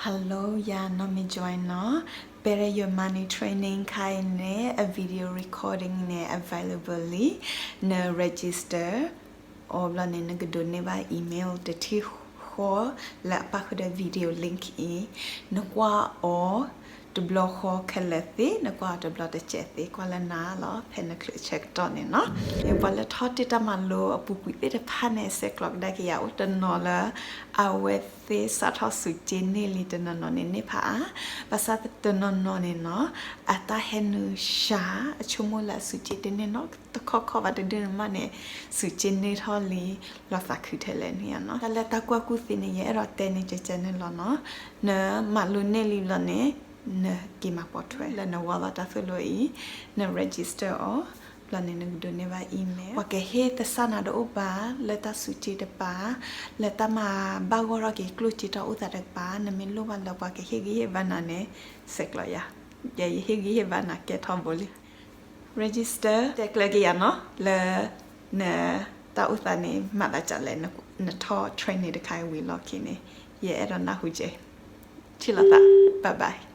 Hello, ယၤနီၢ်မ့ၢ် join နီၤ. Better Your Money training ခါအံၤန့ၣ် အ video recording န့ၣ် available လံ. န register အီၤဘျီန့ၣ် နကဒိးန့ၢ်ဘၣ် email တထံၣ်ဃီ လၢအပၣ်ဃုာ်ဒီး video link အံၤ, နကွၢ်အီၤတဘျီဃီခဲလၢာ်သ့, နကွၢ်အီၤတဘျီတစဲးသ့, ကွၢ်လၢနၤလီၤ, ဖဲနချုးဆၢကတီၢ်န့ၣ်နီၤ. ပှၤလၢထီၣ်တ့ၢ်တၢ်မၤလိအပူၤကွံာ်သ့ၣ်တဖၣ်န့ၣ် ဆဲးကျိးကဒါက့ၤယၤ အိၣ်တနီၤလၢ အဝဲသ့ၣ်စးထီၣ်စူးက့န့ၢ်လံ တနီၤနီၤန့ၣ် န့ၢ်ဖးအါ, ဘၣ်ဆၣ်တနီၤနီၤန့ၣ်နီၤ အတၢ်ဟဲနုာ်စှၤ အဆိကမိၣ်လၢအစူးက့တန့ၢ်နီတခီၣ်ခီၣ်ဘၣ်တဒုန့ၣ်မးန့ၣ် စူးက့န့ၢ်ထီၣ်လံ လီၤသးခုထဲလဲၣ်န့ၣ်နီၤ. တၢ်လၢတၢ်ကွၢ်ကူၣ်သ့န့ၣ် ယအဲၣ်ဒိးတဲန့ၢ်ကကဲန့ၣ်လီၤနီၤ. နမၤလိန့ၢ်လံဘျီန့ၣ် နက့ၤမၤပိာ်ထွဲလၢနဝီလီၤတၢ်သိၣ်လိအံၤ, န register အီၤ ဘျီန့ၣ် နကဒိးန့ၢ်ဘၣ် email. ပှၤကဟ့ၣ်သဆၣ်နၤတအိၣ်ဘၣ် လၢတၢ်စူးက့တကပၤ, လၢတၢ်မၤဘၣ်ဂီၢ်ထီၣ်က့ၤကျိၣ်စ့တၢ်အိၣ်သးတကပၤ, နမ့ၢ်လိၣ်ဘၣ်လၢပှၤကဟ့ၣ်ဂံၢ်ဟ့ၣ်ဘါနၤန့ၣ် ဆဲးကျိးယၤ, ယဲယဟ့ၣ်ဂံၢ်ဟ့ၣ်ဘါနၤကဲထီဘိလံ. Register တဲကျၢၤက့ၤယၤနီၤ လၢနတၢ်အိၣ်သးန့ၣ် မၤသးဒ်လဲၣ်, နထီၣ် training တခါအံၤဝံၤလီၢ်ခံန့ၣ် ယအဲၣ်ဒိးနၢ်ဟူကဲ. ထံၣ်လိာ်သး, bye bye.